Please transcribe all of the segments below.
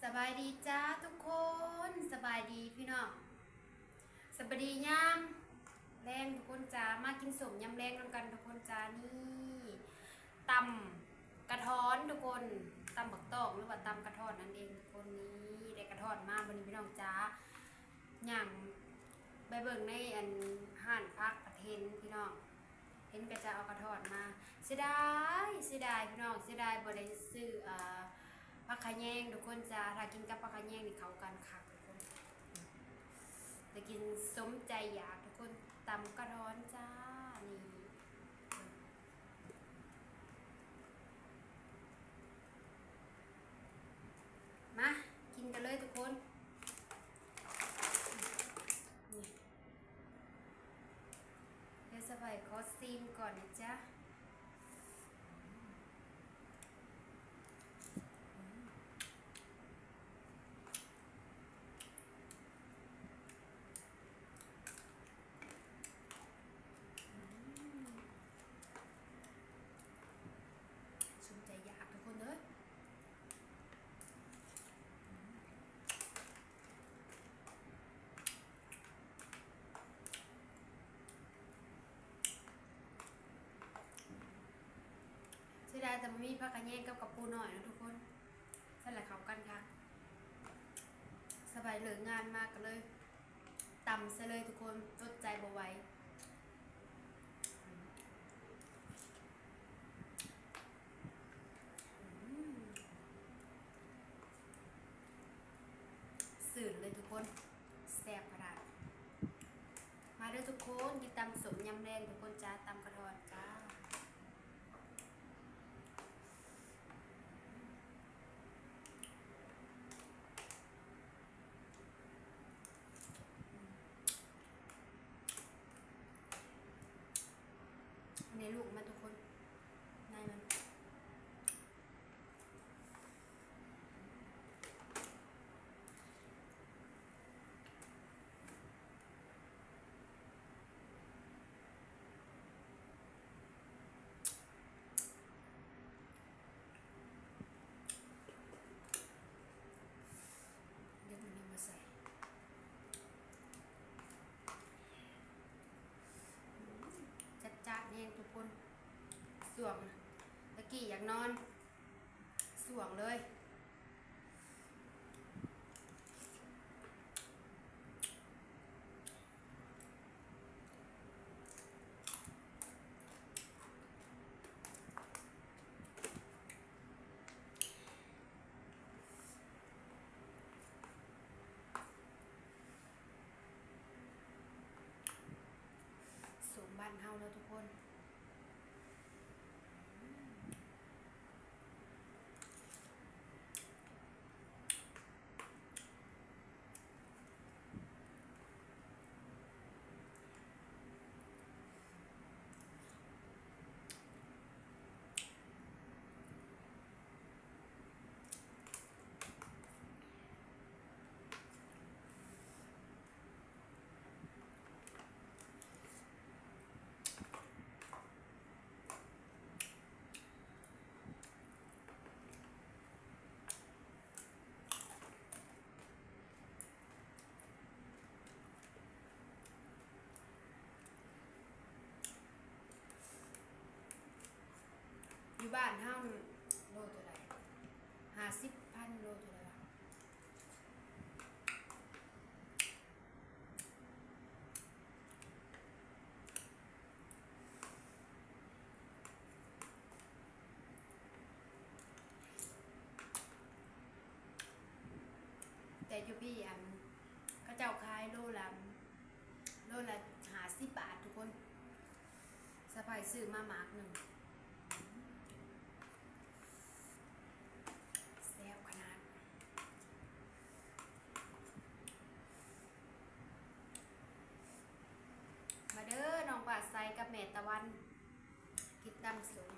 ສະບາຍດີຈ້າທຸກຄົນ ສະບາຍດີພີ່ນ້ອງ ສະບາຍດີຍາມແລງທຸກຄົນຈ້າ ມາກິນສົ້ມຍາມແລງນຳກັນທຸກຄົນຈ້າ. ນີ້ຕຳກະທ້ອນທຸກຄົນ ຕຳບັກຕອງ ຫຼືວ່າຕຳກະທ້ອນນັ້ນເອງທຸກຄົນ. ນີ້ໄດ້ກະທ້ອນມາມື້ນີ້ພີ່ນ້ອງຈ້າ ຍ່າງໄປເບິ່ງໃນອັນຮ້ານຜັກ ພັດເຫັນພີ່ນ້ອງ ເຫັນເຂົາເຈົ້າເອົາກະທ້ອນມາ ເສຍດາຍ ເສຍດາຍພີ່ນ້ອງ ເສຍດາຍບໍ່ໄດ້ຊື້ ເອີ ຜັກຂະແຍງທຸກຄົນຈ້າ. ຖ້າກິນກັບຜັກຂະແຍງນີ້ເຂົ້າກັນຄັກທຸກຄົນ ໄດ້ກິນສົມໃຈຢາກທຸກຄົນ. ຕຳກະທ້ອນຈ້າ ນີ້ ມາກິນກັນເລີຍທຸກຄົນ. ນີ້ ດຽວສະໄພຂໍຊີມກ່ອນນະຈ໊ະ. ສົມໃຈຢາກທຸກຄົນເອີຍ. ເສຍດາຍແຕ່ບໍ່ມີຜັກຂະແຍງກັບກະປູນ້ອຍເນາະທຸກຄົນ ຊັ້ນລະເຂົ້າກັນຄັກ. ສະບາຍເລີກງານມາກະເລີຍ ຕຳໃສ່ເລີຍທຸກຄົນ ອົດໃຈບໍ່ໄຫວ. ອືມ ຊື່ນເລີຍທຸກຄົນ ແຊບຂະໜາດ. ມາເດີທຸກຄົນ ກິນຕຳສົ້ມຍາມແລງທຸກຄົນຈ້າ ຕຳກະທ້ອນຈ້າ. ໃນລູກມາທຸກຄົນ ໃນມັນ. ເດີ ເອົາມາໃສ່ ຈັດຈ້ານແຮງທຸກຄົນ. ຊ່ວງຕະກີ້ຢາກນອນ ຊ່ວງເລີຍ. ສົ້ມບ້ານເຮົາເນາະທຸກຄົນ. ຢູ່ບ້ານເຮົາໂລເທົ່າໃດ? ຫ້າສິບພັນ ໂລເທົ່າໃດວະ? ແຕ່ຢູ່ພີ້ ອັນ ເຂົາເຈົ້າຂາຍໂລລະ ໂລລະຫ້າສິບບາດທຸກຄົນ. ສະໄພຊື້ມາໝາກໜຶ່ງ ແຊບຂະໜາດ. ມາເດີ ນ້ອງຟ້າໃສກັບແມ່ຕາວັນ ກິນຕຳສົ້ມ.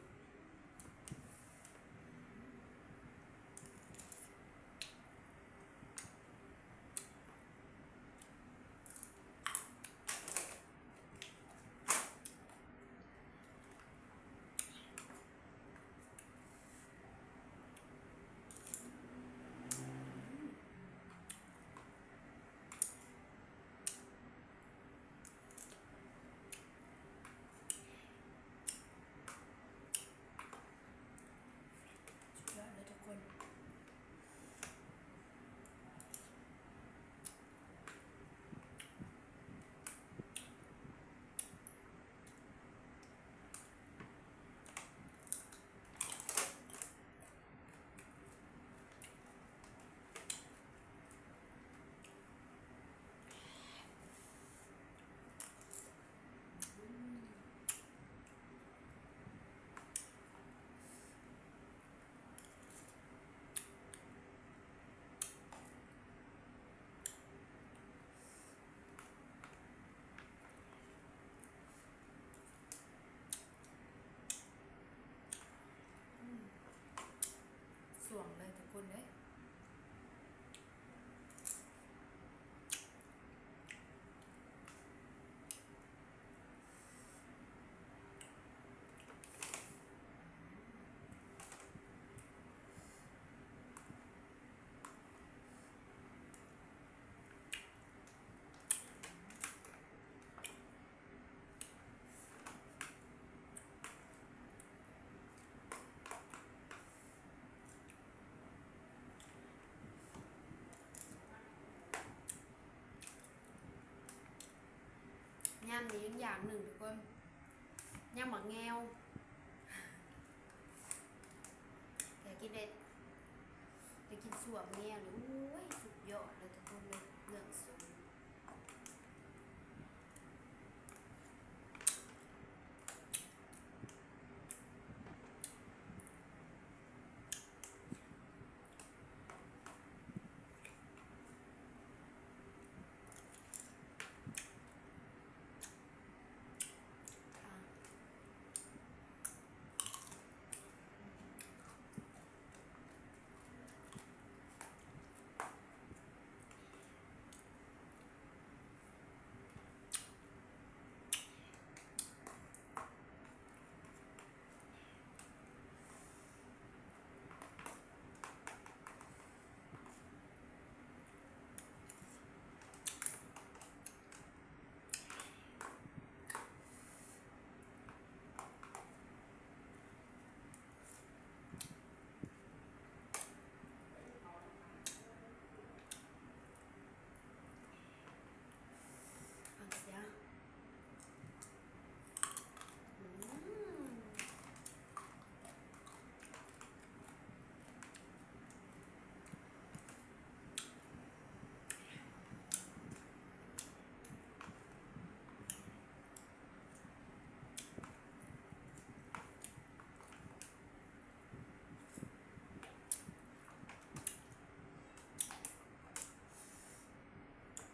ຄົນເດີ. ຍາມນີ້ອີກຢ່າງໜຶ່ງທຸກຄົນ ຍາມໝາກແງວ ຢາກກິນເດັດ ໄດ້ກິນສົ້ມແງວນີ້ ໂອ້ຍ ສຸດຍອດເລີຍທຸກຄົນເລີຍ ເລື່ອງສົ້ມ.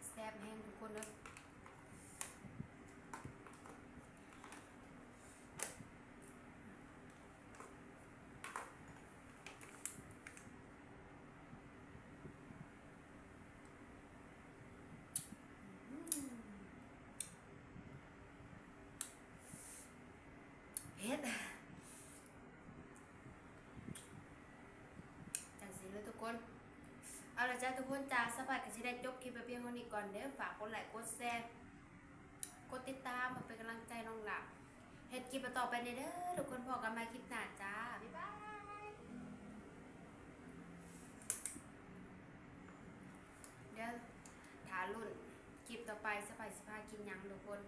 ແຊບແຮງທຸກຄົນເອີຍ. ເຜັດ ຈັ່ງຊີ້ເລີຍທຸກຄົນ. ເອົາລະຈ້າທຸກຄົນຈ້າ ສະບາຍກໍຊິໄດ້ຈົບຄລິບໄປພຽງເທົ່ານີ້ກ່ອນເດີ. ຝາກກົດໄລກົດແຊ ກົດຕິດຕາມ ເພື່ອເປັນກຳລັງໃຈນ້ອງຫຼ້າ ເຮັດຄລິບຕໍ່ໄປແດ່ເດີທຸກຄົນ. ພໍ້ກັນໃໝ່ຄລິບໜ້າຈ້າ ບາຍບາຍເດີ. ຖ້າລຸ້ນຄລິບຕໍ່ໄປ ສະບາຍຊິພາກິນຫຍັງທຸກຄົນ.